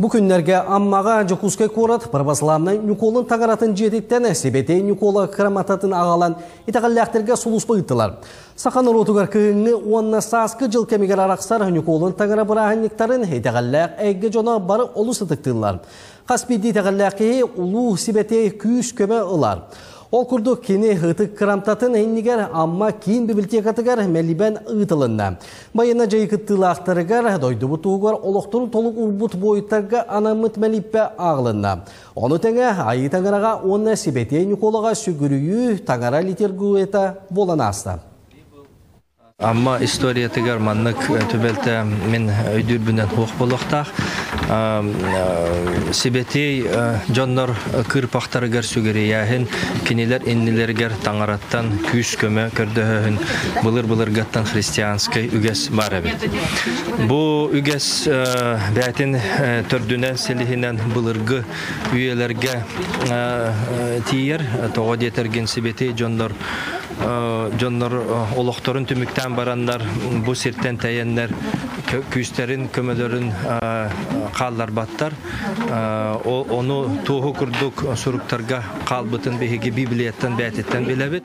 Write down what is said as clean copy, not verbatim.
Бу күннэргэ Аммаҕа Дьокуускай куорат православнай Ньукуолун таҥаратын дьиэтиттэн Сибэтиэй Ньукуола кырамататын аҕалан итэҕэллээхтэргэ сулууспа ыыттылар. Саха норуотугар кыһыҥҥы уонна сааскы дьыл кэмигэр арахсар Ньукуолун таҥара бырааһынньыктарын итэҕэллээх эйгэ дьоно бары олус ытыктыыллар. Хас биирдии итэҕэллээх киһи улуу Сибэтиэй күүс-көмө ылар. Ол курдук кини ытык кырамтатын иннигэр Амма киин библиотекатыгар мэлибэн ыытылынна. Байына дьайыы кыттыылаахтарыгар дойдубут туһугар олохторун толук уурбут буойуттарга анаммыт мэлиппэ ааҕылынна. Ону тэҥэ Айыы Таҥараҕа уонна Сибэтиэй Ньукуолаҕа сүгүрүйүү таҥара литургията буолан ааста. Амма историятыгар маннык түбэлтэ мин өйдүүрбүнэн суох буолуохтаах. Сибэтиэй дьоннор кыырпахтарыгар сүгүрүйээһин, кинилэр иннилэригэр таҥараттан күүс-көмө көрдөһөөһүн былыр-былыргаттан христианскай үгэс баар эбит. Бу үгэс бээтин төрдүнэн силиһинэн былыргы үйэлэргэ тиийэр. Тоҕо диэтэргин сибэтиэй дьоннор дьоннор олохторун түмүктээн бараннар бу сиртэн тэйэннэр күүстэрин көмөлөрүн хаалларбаттар. Ону туоһу курдук суруктарга хаалбытын биһиги Библияттан бээтиттэн билэбит.